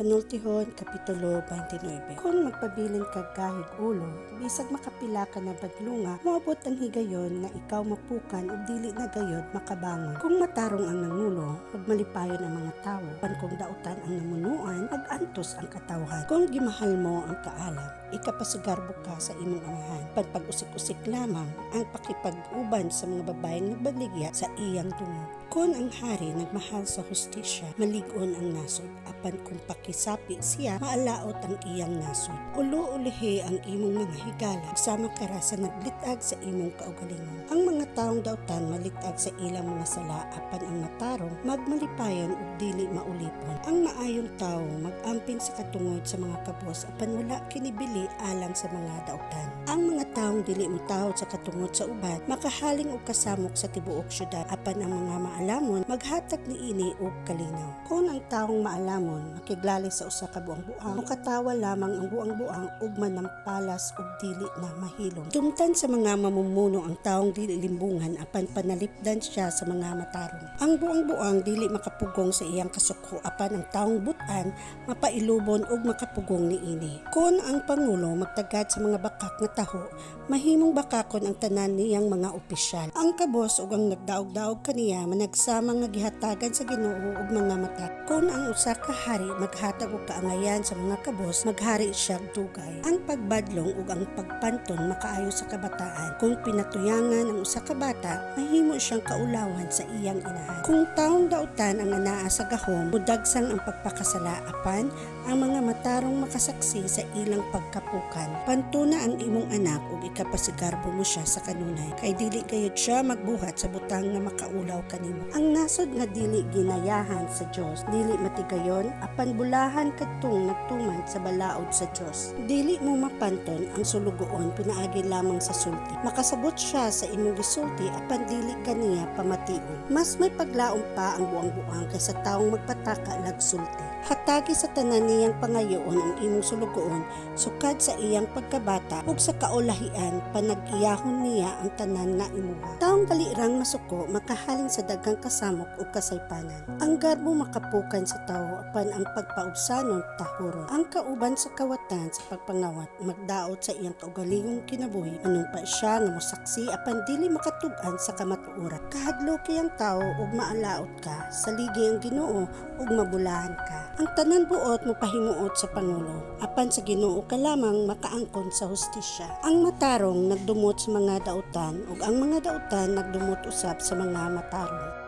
Panultihon, Kapitulo 29. Kung magpabilin kag kahig ulo, bisag makapila ka na badlunga, moabot ang higayon nga ikaw mapukan ug dili na gayod makabangon. Kung matarong ang nangulo, magmalipayon ang mga tawo, apan kung dautan ang namunuan, magantos ang katawhan. Kung gimahal mo ang kaalam, ikapasigarbo ka sa imong amahan. Apan pag-usik-usik lamang ang pakipag-uban sa mga babaeng nagbaligya sa iyang dungog. Kung ang hari nagmahal sa hustisya, malig-on ang nasod, apan kung pakisapi siya, maalaot ang iyang nasod. Ulo-ulihi ang imong mga higala, sama kara sa naglit-ag sa imong kaugalingon. Ang mga taong dautan malit-ag sa ilang mga sala, apan ang matarong magmalipayon ug dili maulipon. Ang maayong tawo mag-amping sa katungod sa mga kabos, apan wala kini bili alang sa mga dautan. Ang mga taong dili motahod sa katungod sa uban makahaling og kasamok sa tibuok syudad, apan ang mga maalamon maghatag niini og kalinaw. Kung ang taong maalamon makiglali sa usa ka buang-buang, mokatawa lamang ang buang-buang ug manampalas ug dili na mahilom. Dumtan sa mga mamumuno ang taong dili limbungan, apan panalipdan siya sa mga matarong. Ang buang-buang dili makapugong sa iyang kasuko, apan ang taong butan mapailubon ug makapugong niini. Kon ang pangulo magtagad sa mga bakak nga taho, mahimong bakakon ang tanan niyang mga opisyal. Ang kabos ug ang nagdaog-daog kaniya managsama nga gihatagan sa Ginoo og mga mata. Kon ang usa ka hari maghatag og kaangayan sa mga kabos, maghari siya dugay. Ang pagbadlong ug ang pagpanton makaayo sa kabataan. Kung pinatuyangan ang usa ka bata, mahimo siyang kaulawan sa iyang inahan. Kung taong dautan ang anaa sa gahom, mudagsang ang pagpakasala, apan ang mga matarong makasaksi sa ilang pagkapukan. Pantuna ang imong anak ug ikapasigarbo mo siya sa kanunay, kay dili gayud siya magbuhat sa butang nga makaulaw kanimo. Ang nasod nga dili ginayahan sa Dios dili matigayon, apan bulahan kadtong nagtuman sa balaod sa Dios. Dili mo mapanton ang sulugoon pinaagi lamang sa sulti. Makasabot siya sa imong gisulti, apan dili kaniya pamation. Mas may paglaom pa ang buang-buang kaysa taong magpataka lag sulti. Hatagi sa tanan niyang pangayoon ang imong sulugoon sukad sa iyang pagkabata, ug sa kaulahian panag-iyahon niya ang tanan nga imuha. Taong dali rang masuko makahalin sa daghang kasamok ug kasaypanan. Ang garbo makapukan sa tawo, apan ang pagpaubsanon tahuron. Ang kauban sa kawatan sa pagpangawat magdaot sa iyang kaugalingong kinabuhi. Manumpa siya nga mosaksi, apan dili makatug-an sa kamatuoran. Kahadloki ang tawo ug maalaot ka, saligi ang Ginoo ug mabulahan ka. Ang tanan buot mopahimuot sa pangulo, apan sa Ginoo ka lamang makaangkon sa hustisya. Ang matarong nagdumot sa mga dautan, ug ang mga dautan nagdumot usab sa mga matarong.